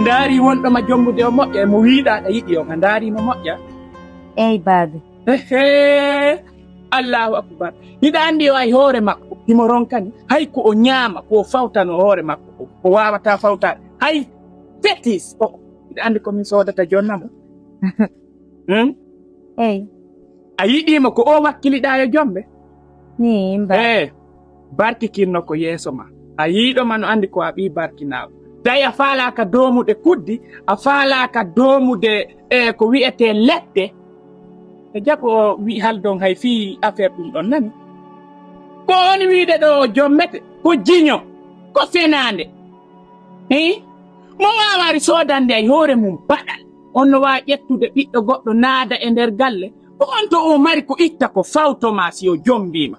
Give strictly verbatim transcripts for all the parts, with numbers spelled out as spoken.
Ndaari wonɗo ma jombude o moƴƴa, e mo wiiɗa aɗa yiɗi on, a ndaari mo moƴƴa? Eey, baabe. Ehe, Allahu Akbar. Hiɗa anndi o ay hoore makko, himo ronkani. Hay ko o ñaama, ko o fawtano hoore makko, o, o waawataa fawtaade. Hay fetis, o, hiɗa anndi ko min soodata jonna mo? Hmm? Eey. A yiɗii mo ko o wakkiliɗaa yo jombe? Ni, mba. Ee, barkikinno ko yeeso ma. A yiiɗo ma no anndi ko a ɓii barkinaawo. Tawi a faalaaka doomude kuddi, a faalaaka doomude, e ko wi'etee lepte. E jaɓo o wi haldon hay fii affaire ɗum ɗon nani. Ko woni wiide ɗo o jommete, ko jiño, ko fenaande. Hii? Mo waawaari soodande ay hoore mum baɗal. On no waawi ƴettude ɓiɗɗo goɗɗo naada e nder galle. Ko on to o mari ko itta ko fawto ma si o jombiima.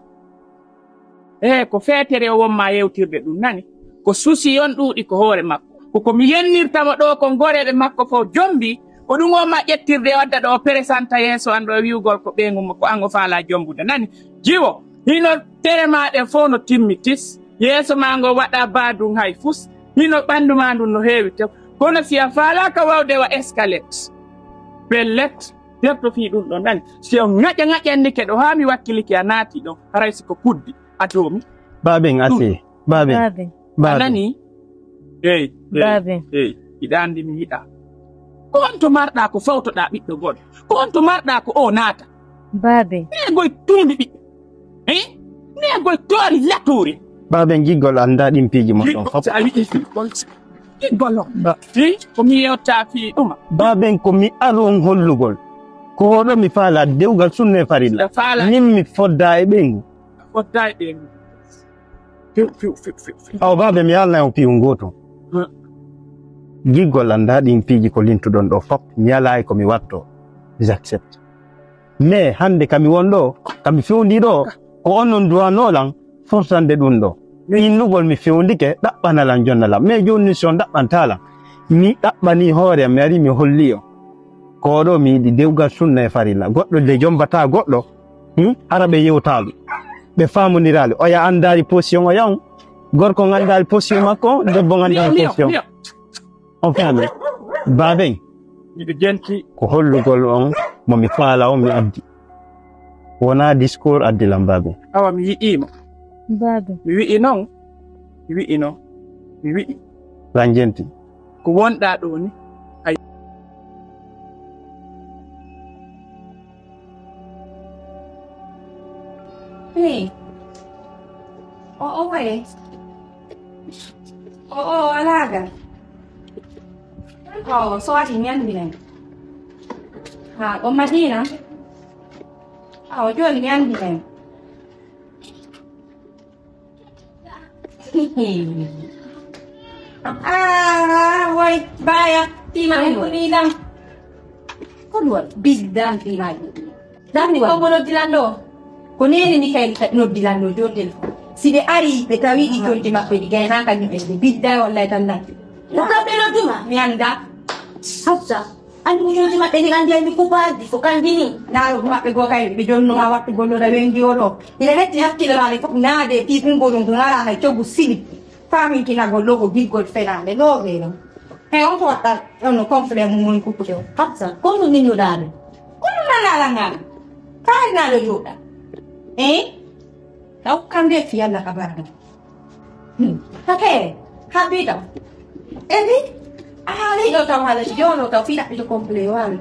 E ko feetere o wonma yewtirde ɗum nani. Ko susi on ɗuuɗi ko hoore makko. Ko ko mi yennirta mo ɗo ko goreeɓe makko fof jombi. Ko ɗum o ma ƴettirde o adda ɗo o peresanta yeeso an ɗo e wi'ugol ko ɓeyngu mo ko an o faala jombude nani. Jiwo, hino tere ma ɗen fof no timmi tis. Yeeso ma ngo waɗa baadum hay fus. Hino ɓanndu ma ndun no heewi tew. Kono si a faalaaka wawde wa escalette. Pellet, terto fii ɗum ɗon nani. Si on ŋaƴa ŋaƴannike ɗo haa mi wakkilike a naati ɗon, haray si ko kuddi a doomi. Baaben, ɗum ase. Baaben. Baaben. A nani? Eey, eey, Baaben. Eey. Hiɗa anndi mi yiɗa. Ko on to marɗa ko fawtoɗa ɓiɗɗo goɗɗo? Ko on to marɗa ko o naata? Baaben. Neegoy tuundi ɓiɓɓe. Eh? Neegoy toori latoori. Baaben, giggol annda ɗin piiji mon ɗon fof. Si a wi'i giggol, giggol on. Ba- Eh? Ko mi yewta fii ɗuma. Baaben, ko mi aron hollugol. Ko hoɗo mi faala dewgal sunna e farilla. Nin mi fodda e ɓeyngu. A fodda e ɓeyngu. Fiw, fiw, fiw, fiw, fiw. Awa, baabe, mi yaalnay on piiwu ngootu. Hmm. Giggol annda ɗin piiji ko lintuɗon ɗo fop, mi alaa e ko mi wattoo. J'accepte. Mais hannde ka mi won ɗo, ka mi fewndii ɗo, ko on non duwanoo lan fortande ɗum ɗo. Innugol mi fewndike, ɗaɓɓana lan jonna lan. Mais jooni si on ɗaɓɓantaa lan, mi ɗaɓɓanii hoore am, mi arii mi hollii on. Ko ɗo mi yiɗi dewgal sunna e farilla. Goɗɗo de jombataa goɗɗo, hmm? Hara ɓe yewtaali. Ɓe faamondiraali. Oya anndaali position oya on. Gorko on anndaali position makko, debbo on anndaali position. On faami? Baaben. Miɗo jenti. Ko hollugol on mo mi faala on mi addi. Wonaa discours addi lan baaben. Awa mi yiɗii mo. Baaben. Mi wi'i non. Mi wi'i non. Mi wi'i. Lan jenti. Ko wonɗaa ɗoo ni, a Hey. O, o, waye. O, o, alaaga. O, so wati ñandi hen. Ha, o Madina. Ha, o joni ñandi hen. Ah, woy, baya, tima en ko ɗiɗam. Ko ɗum waɗi? Bidda, tima en. Ɗum waɗi? Ko mo noddilan ɗo? Ko nene ni kay noddilan ɗo, jonde ɗo. Si ɓe ari, ɓe tawi ɗi jonde maɓɓe, ɗi gaynaaka ni ɓe, ɓe bidda, wallahi tallahi. Ko kamɓe nodduma? Mi annda. Hafsa. Anndi miijooji maɓɓe ɗin, anndi ay mi kubaji, ko kanji ni. Naaro maɓɓe goo kay, ɓe jonnoma wattu golloda wendi o ɗo. Ina hetti hakkille maɓɓe fof naade fii ɓunngol ɗum, ko ŋaraa hay coggu siɗi. Faamintinagol ɗo ko giggol fenaande, ɗo ɓe ɗo. He on ko waɗɗa, on no complet mum woni kukkude o. Hafsa, ko ɗum min yoɗaade? Ko ɗum nan alangaami. Kaari naɗo jooɗa. Eh? Taw kam de fii Alla ka barno. Hmm. Hake, haɓɓiɗo. Ebi, a haaliɗo taw haala si jono taw fii ɗaɓɓito complet wano.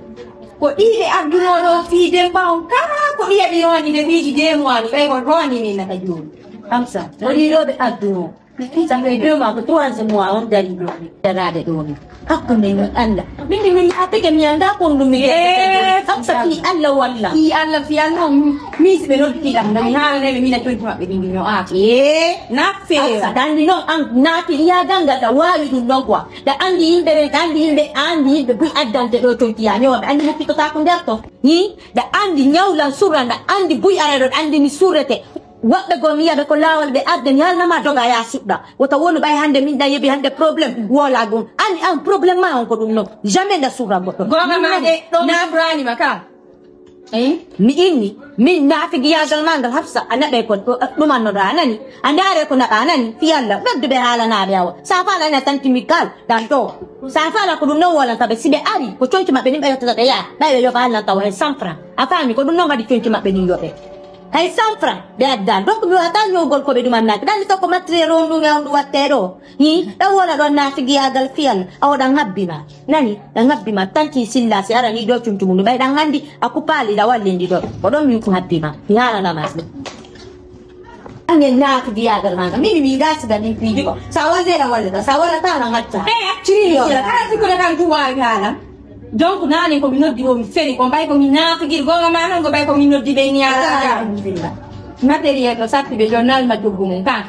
Ko ɗiɗe addunoo ɗo fii Demba on kala ko ɗiya ɗi rondi nde piiji deux mois ni ɓay kon rondi min naka jooni. Hamsa, ko ɗiɗo ɓe addunoo. Sa ɓe deux mois ko troisième mois on dari ɗo. Daraade ɗo ni. Hakkunde min Allah. Min, min, min, a tege mi annda kon ɗum mi Eh, Hamsa fii Allah walla. Fii Allah, fii Allah on. Min si ɓe noddi ɗam, ɗam haalane ɓe mina tonti maɓɓe ɗin ɗi no aati. Eh, na feewa. Hamsa, ɗan ɗi non an naati iya dangal ɗa waawi ɗum ɗon quoi. Ɗa anndi yimɓe ɓen, ɗa anndi yimɓe, ɗa anndi yimɓe buy addante ɗo tonti ya ñooɓe. Anndi mo fitotaako nder to. Hi, ɗa anndi ñawlan surran, ɗa anndi buy ara ɗo, ɗa anndi mi surrete. Woɓɓe goo mi yiya ɓe ko laawol ɓe arde mi haalna ma doga ya suɗɗa. Wota wonu ɓay hannde min ɗan yeɓi hannde problème woola ɗum. Anndi an problème ma on ko ɗum non. Jamais nda surra goɗɗo. Goonga ma de ɗon na ɓuraani ma ka. Eyi, mi inni, min naafigiyaagal maa ngal Hafsa, a naɓay ko ɗumannoɗaa, a nani? A ndaaree ko naɓaa, a nani? Fii Alla, noddu ɓe haalanaa ɓe awa. Saafaala ina tanti mi kal, ɗan ɗoo. Saafaala ko ɗum non wolanta ɓe, si ɓe ari, ko conci maɓɓe nin ɓe yottata ɓe yaha, ɓay ɓe yoɓa Alla tawa hay cent francs. A faami, ko ɗum non waɗi conci maɓɓe nin yoɓe. Hay cent francs ɓe addaa. Donc mi waɗataa ñowgol ko ɓe ɗumannaaki. Ɗan mi tokko matériel on ɗum e on ɗum wattee ɗoo. Hi, ɗan wona ɗon naafigiyaagal fii Alla, awa ɗan habbi ma. Nani, ɗan habbi ma, tanti silla si arani ɗoo cuncu mum, ɓay ɗan anndi a kupaali ɗa wallindi ɗoo. Ko ɗon min ko habbi ma, mi haalana ma ɗum. Angen naafigiyaagal maa ngal, min mi gasiga min piiji ko. Sa wallde ɗan wallata, sa wallata ɗan acca. Eh, acciri yo. Kala sikkude kan ɗum waawi haalan. Donc, naane ko mi noddi o, mi feri ko, mbay ko mi naafigir goonga ma noon, ko mbay ko mi noddi ɓe ñaata. Alhamdulillah. Matériel no satti ɓe jonnal ma joggu mum kan.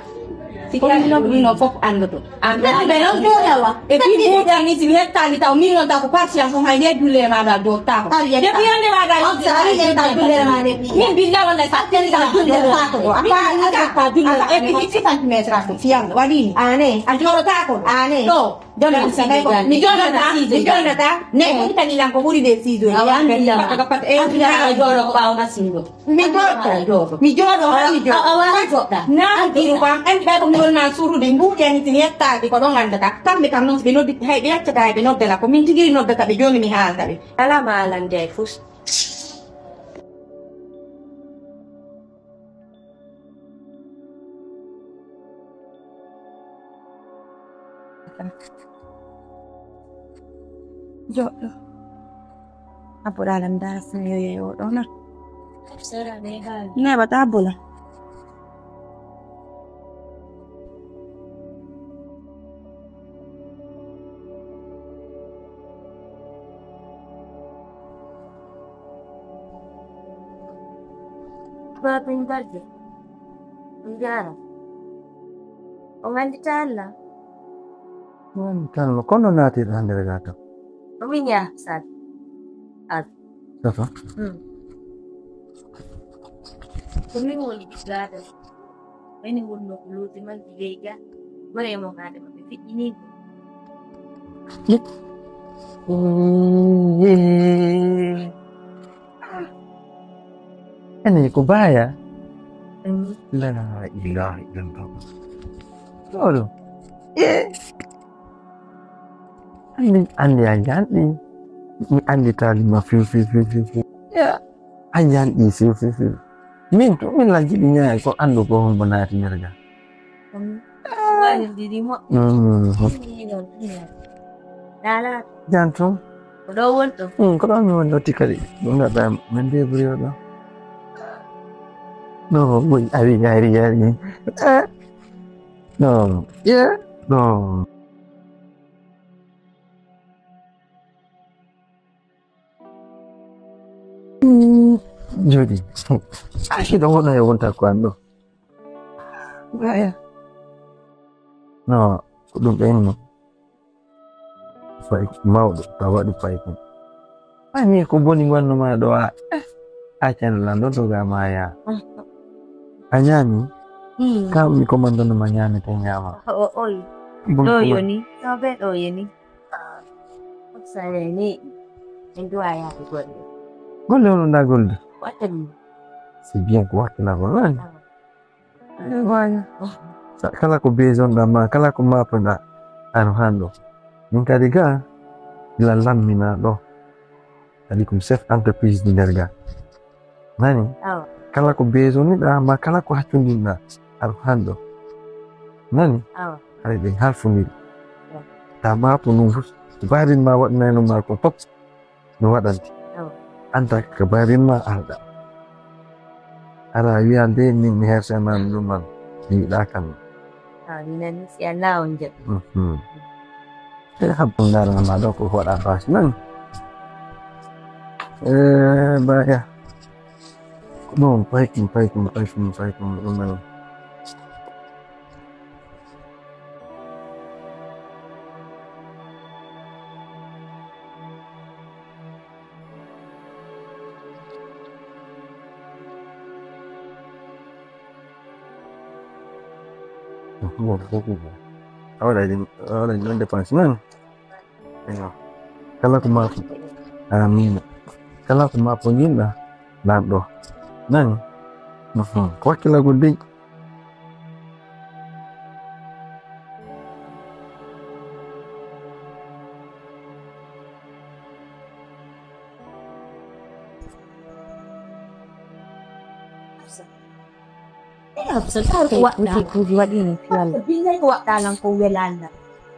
Si ko min noddu min noon fof anndoto. An ɓe noon jooɗa wa. E ɓi ɓuuɗa ni si mi hettaali taw min noon taw ko patience on hay nde dulle e maɗa dottaako. Depuis yonde maɗa on sa ari en taw dulle ma ne. Min billa walla sa teri taw dulle ma ko. Apa ni ka dulle. Et puis cinquante mètres ko fiyam waɗi ni. Ane. A jooɗotaako. Ane. Ɗo. Joni mi jonnata, mi jonnata, mi jonnata. Ne ko tani lan ko ɓuri ɓe siido. Awa, an billa. Pat, pat, pat, e, an billa, a jooɗo ko ɓaawo machine ɗo. Mi jooɗo, mi jooɗo, ha mi jooɗo. A, a, a waawi goɗɗa. Naafgiru ko am, andi ɓay ko mi wonna suutude, mbuuɗi ani tini yettaaki ko ɗon anndata. Kamɓe kam noon, so ɓe noddi, hay ɓe accata, hay ɓe noddata. Ko min tigi noddata ɓe, jooni mi haalta ɓe. Alaa ma alande hay fus. Joɗɗo. Abbo ɗa alam dara sina yo yeyo ɗo na. Neɓa ta bola. Babin Balde. On jaara. On anndita Alla? On anndita Alla. Kono naati hannde ga kam. Ko min yaha sal. Al. Safa. Hmm. Ko min woni ɓiɗɗo Adama. Wayne wonno ko looti man leyga. Gore e mon Adama ɓe feƴƴini. Ene ko baya. La ilaha illallah. Ɗo ɗo. Eh. Min andi a janɗi. Mi andi talima fiw fiw fiw fiw fiw. Ya. A janɗi fiw fiw fiw. Min to min la jiɗi ñaay ko andu ko hombo naati nder ga. Wani didi mo. Mm. Dala. Jantum. Ko ɗo wonɗo? Mm, ko ɗo mi wonɗo ti kadi. Ɗum ngaɗa min débrouille ɗo. No, oui, ari, ari, ari. Eh. No. Yeah. No. Mm. Jodi. Ay, ɗo wona e wonta ko an ɗo. Aya. No, ko ɗum ɓenno. Fay mawɗo, ta waɗi fay ko. Ay, mi ko boni ngonno ma ɗo a. Eh, a can lando to ga ma ya. A ñaami? Hmm. Ka mi commande no ma ñaami te ñaama. O, oi. Bon, ɗo commande. Yoni, to be ɗo yoni. Sare ni. En duwa ya golle. Golle on da golle. Waɗa ɗum. C'est bien ko waɗta na golle. Ah. Eh, waya. Sa-, kala ko besoin ɗa ma, kala ko mapoɗa, ano hanɗo. Min kadi ga, ila lammina ɗo. Kadi ko chef entreprise ɗi nder ga. Nani? Awa. Kala ko besoin ɗa ma, kala ko haccundinɗa, ano hanɗo. Nani? Awa. Haɗa ɓe halfundiri. Awa. Ta mapo ɗum fof, ko baɗin ma waɗnayno ma ko fof. No waɗante. Awa. Anta ka barimma alɗa. Ara wiya nde min mi hersanani ɗum man. Mi yiɗa kan. Awa, mi nani si Allah on jaɓi. Mhm. E habbo ndarana ma ɗo ko hoɗa bas nan. Eh, baya. Ko ɗum paykum, paykum, paykum, paykum, ɗum nan. Awaɗa ɗin, awaɗa ɗin ɗon dépense nan. Eyo. Kala ko maako. Amin. Kala ko maako yinɗa. Lanɗo. Nani? Wakkila ko dey. Hafsa, taar ko waɗɗa. Kuuji waɗi ni yalla. Billahi ko waɗɗa lan ko welani lan.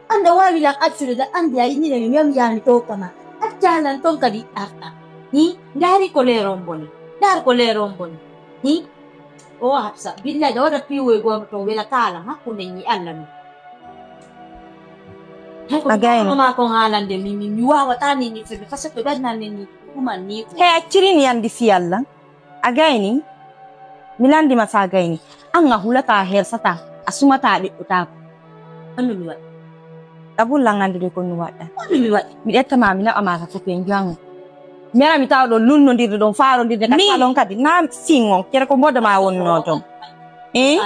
Anda wawi lan accude da andi a yiɗi mi wem yani to kama. Acca lan ton kadi arta. Hi, ndari ko leron boni. Ndar ko leron boni. Hi. O Hafsa, billahi da wada piwo e gono to wela kala hakkunde ni Allah ni. A gayno. Ma kon halande mi mi mi wawata ni ni febe parce que dan nan ni kuma ni. He acciri ni andi fi Allah. A gayni? Mi landima sa gayni. An a hulata a hersata a sumata a ɗeɗɗotako. Honno mi waɗi? Ɗabul lan andude ko mi waɗɗa. Honno mi waɗi? Mi ɗettama mi naɓa maka fof en jango. Mera mi tawa ɗon lunnodirde ɗon farondirde ka salon kadi na singo kere ko mbodo ma wonno ton. Eh?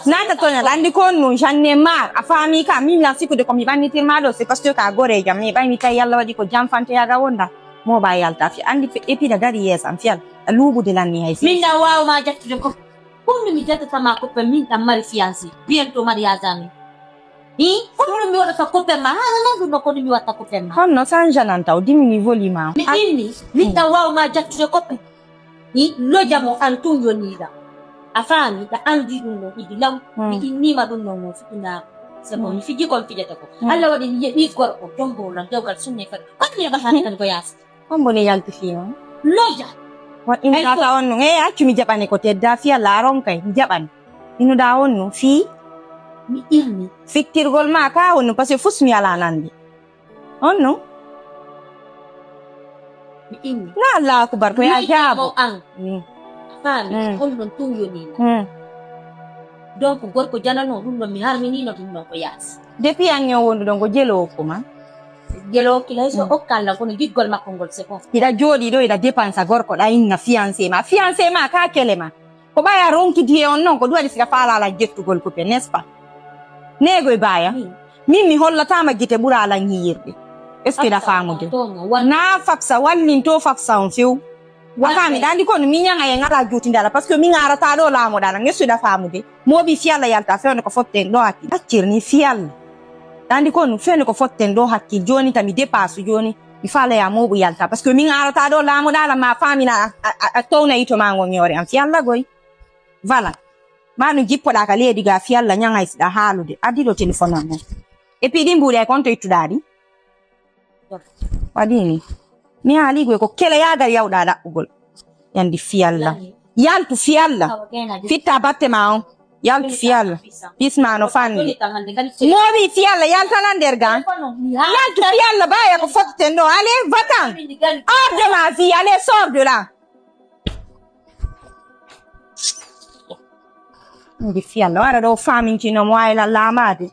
Nata toña andi ko nun janne mar a faami ka min lan sikkude ko mi ɓannitirma ɗo c'est parce que ka gorejo am mi ɓay mi tawi yalla waɗi ko janfante yaga wonda. Mo ba yalta fi andi e pida dari yesa am fiyal a lubude lanni hay min da wawa ma jattude ko kundu mi jattata ma ko pe min da mari fiancé bientôt mariage ami hi kundu mi wada ka ko pe ma hala nan dum ko mi wada ko pe ma honno san janan taw dimini volima mi inni min da wawa ma jattude ko pe hi loja mo an tun yonida a faami da andi dum no idi law mi innima dum no mo fitinaako. Sabu mi fiji kon fijata ko. Allah waɗi mi yeɓi gorko jombo lan dewgal sunne kadi. Kadi mi ba hande kan ko yas. Hombo ni yalti fino. Loja. Wa inda ka on nun. Eh accu mi jaɓani ko tedda fi Allah aron kay mi jaɓani. Inuda on nun fi. Mi inni. Fittirgol ma ka on nun parce que fus mi ala nandi. On nun. Mi inni. Na Allah akubar ko ya jabo. An. Faami on non tun yoni. Donc gorko janano ɗum ɗon mi harminino ɗum ɗon ko yaasi. Depuis an yo wonduɗon ko jelo okkuma. Jelo okkila so okkalna kono giggol makko ngol c'est bon. Hiɗa jooɗi ɗo hiɗa dépensa gorko ɗa inna fiancé ma fiancé ma ka kele ma. Ko ɓaya ronkidi e on noon ko ɗum waɗi siɗa faalala jettugol kupe n'est-ce pas? Neego e baaya. Min mi hollatama gite ɓura alan yiyirɗe. Est-ce que ɗa faamude? Na faksa wallinto faksa on few. Wata miɗa andi kono mi ñaŋa e ŋala juutinde ala parce que mi ŋarata ɗo laamoɗa ala ŋessuɗa faamude moɓi fiyalla yalta fewne ko fotten ɗo hakkil accir ni fiyalla ɗa andi kono fewne ko fotten ɗo hakkil joni tami dépasse joni mi faalaya moɓu yalta parce que mi ŋarata ɗo laamoɗa ala ma faamina a towna yito ma ngo ñoore am fiyalla goy voilà ma ɗum jippoɗa ka leydi ga fiyalla ñaŋay siɗa haalude addi ɗo téléphone am o et puis ɗi mbuuɗi ay konto ittuɗa ɗi Waɗi ni. Mi haali goy ko kele yaagal yawɗa ɗaɓɓugol. Yandi fiyalla. Yaltu fiyalla. Fitta batte ma on. Yaltu fiyalla. Pisma no fanni. Moɓi fiyalla yaltana nder gan. Yaltu fiyalla baya ko fotten ɗo. Allez, va-t'en. Hors de ma vie. Allez, sors de là. Ndi fiyalla wara ɗo famintino mo wayla lamade.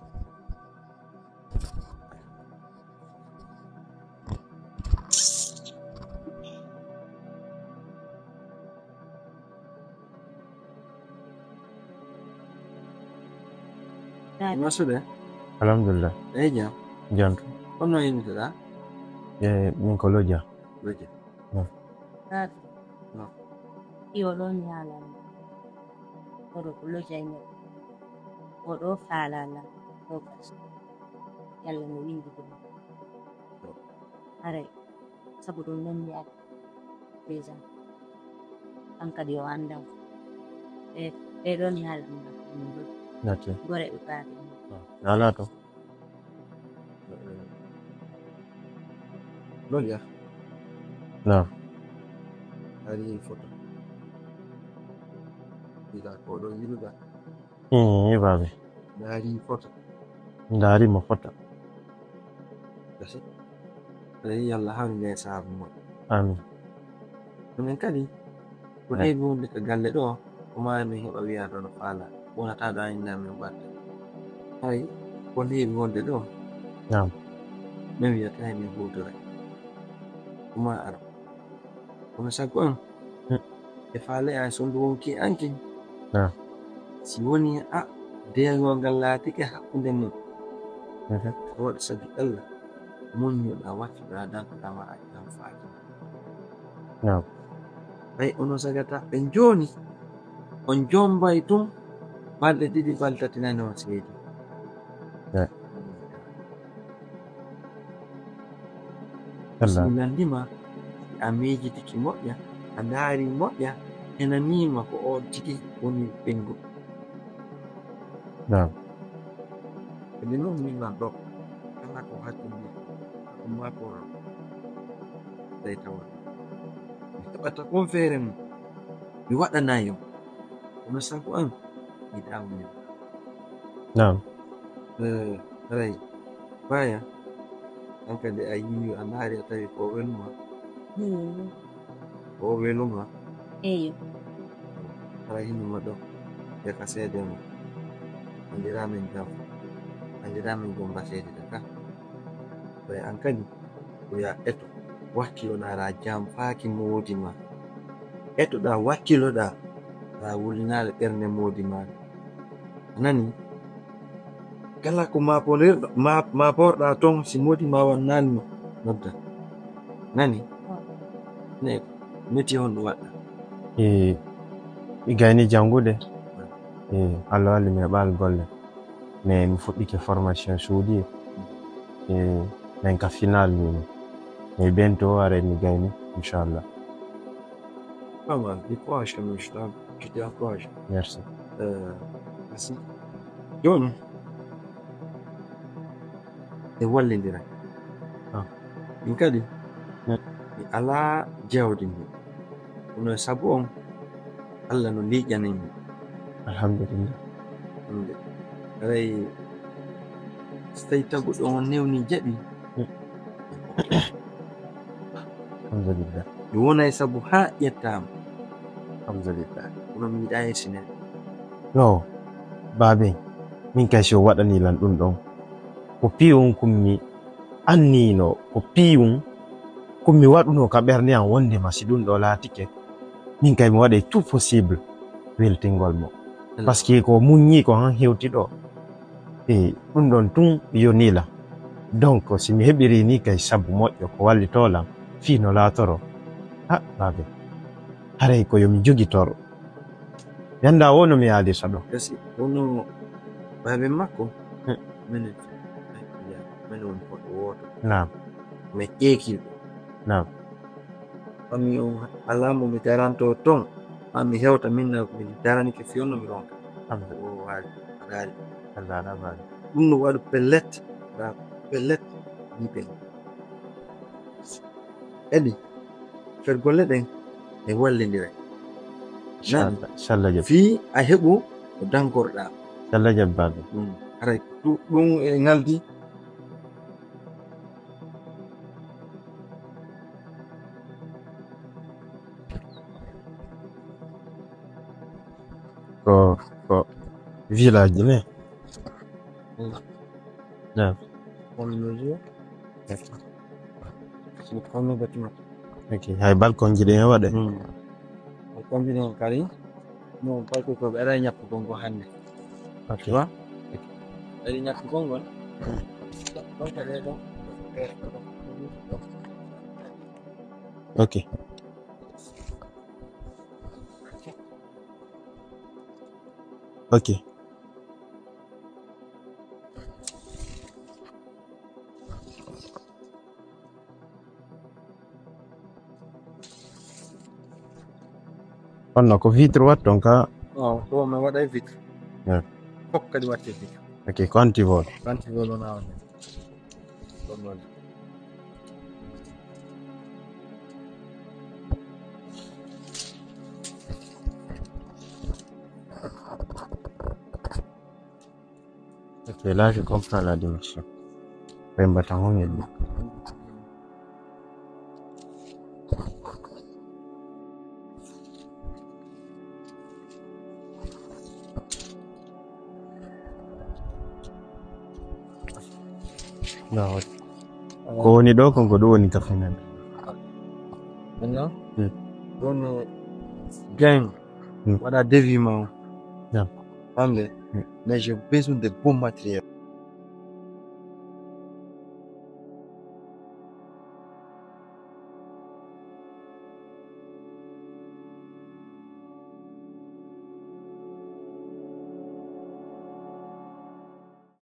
Masude. Alhamdulillah. Eyi jam. Jam. Kono innitoɗa? E min ko Loja. Loja. Taato. Iyo ɗon yaalanno. Oɗo ko lojayno. Oɗo faalala. Ɗo kas. Yalla no windi ɗum. Haray. Sabu ɗum non mi ari. Déjà. An kadi o anndan. E ɓe ɗon yaalanno. Nate. Gore ɓe baade. Nalato. Loja. Naam. Ari foto. Ila ko ɗo yiɗuɗa. Ii, baabe. Ndaari foto. Ndaari mo foto. Gasi. Aɗa yi'i Allah hawni nde e saabu mon. Amin. Ɗumen kadi ko heewi wonde ka galle ɗo ko maa min heɓa wiyaade no faalaa wonata ɗo aynaa min ɓadda hay ko heewi wonde ɗo. Naam. Min wiyata hay min huutoray ko maa ara kono sago am e faale an so ndu wonki anki. Naam. Si woni a deegongal laatike hakkunde mon. Waɗa sabi Allah muññuɗa waccuɗa dankoɗa ma accan faati. Naam. Ay, ono sagata ɓe jooni, on jombay tun balɗe ɗiɗi, balɗe tati, nani on seedi. Wallaahi. Mi landima, si a miijitiki moƴƴa, a ndaari moƴƴa, henaniima ko o tigi woni ɓengu. Naam. Kadi noon min nan ɗo, kala ko hakkille, ko maakoro, tawi tawa mi heɓata kon feere mum, mi waɗana yo. Kono sabu an, mi ɗawnii. Naam. Eh, haray, Baya, an kadi a yii, a ndaari, a tawi ko weluma. Hmm. Ko weluma. Eyo. Haray hino ma ɗo. Ɓe ka seede mo. Andiraa min jam. Andiraa min jom ba seede ka. Ɓay an kadi, ko ya eto. Wakkiloɗaa ra jam faaki moodi ma. Etoɗaa, wakkiloɗaa ra wulinaale ɓernde moodi ma. A nani? Kala ko maaporirɗo-, ma-, maaporɗaa ton, si moodi ma wannaali no, nodda. Nani? Ne, meti on ɗum waɗɗa. E, mi gayni janngude. E, Allah walli mi heɓaali golle. Mais mi fuɗɗike formation suuɗi. E, min ka final ni. Mais bientôt, are mi gayni, inchallah. Pas mal, du courage quand même, je t'en-, je t'encourage. Merci. Euh, merci. Jooni, e wallindira. Ah. Min kadi, mi alaa jawdi ndi. Kono e sabu on, Allah no liiƴanii mi. Alhamdulillah. Hannde, haray, so tawi taguɗo on newni jaɓi. Alhamdulillah. Mi wona e sabu haa ƴettaama. Alhamdulillah. Kono mi yiɗaa e sinel. No, baabe, min kay si o waɗanii lan ɗum ɗon. Ko piyun kun mi anniino, ko piyun kun mi waɗuno ka ɓernde an wonde ma si ɗum ɗo laatike. Min kay mi waɗay tout possible weltingol mo. Parce que ko muññi ko han hewti ɗo. E ɗum ɗon tun yonila. Donc, si mi heɓiri ni kay sabu moƴƴo ko wallitoo lan, fii no laatoro. Ha, baabe. Haray ko yo mi jogitor. Mi anndaa wo no mi yaalirta ɗo. Kasi, wono baabe makko, hmm, menen, menen woni koɗo wooto. Naam. Mi ƴeekii ɗo. Naam. Fami on alaa mo mi daranto ton. Haa mi hewta min na mi daranike fii on no mi ronka. Alhamdulillah. O waali, a daari. Allah na baali. Ɗum no waɗu pellet, da pellet, ni pellet. Kadi, fer golle ɗen e wallindira. Nani? Inchallah, inchallah jaɓi. Fii a heɓu ko dankorɗaa. Inchallah jaɓi baabe. Mm. Haray ɗu-, ɗum e ngaldi. Ko, ko village ne? Mm. Naam. Ko village. Ko premier bâtiment. Ok, hay balcon ji ɗin e waɗe? Mm. Balcon ji ɗin kadi, mo balcon ko ɓe aray ñappugol ngol hannde. Ok. Tu vois? Ɓe aray ñappugol ngol. Ok. Ok. Honno ko vitre watton ka? Waaw, ko mi waɗay vitre. Yeah. Fof kadi waɗte vitre. Ok, ko antivol. Ko antivol on awde. Ɗum noon. Ok, là, je comprends la dimension. Ɓe mbata hon e ɗum. Ko woni ɗo kon, ko ɗum woni ka final. Maintenant, hmm, ɗum no gain. Hmm. Waɗa devis ma o. Yeah. Famde. Hmm. Mais j'ai besoin de bon matériel.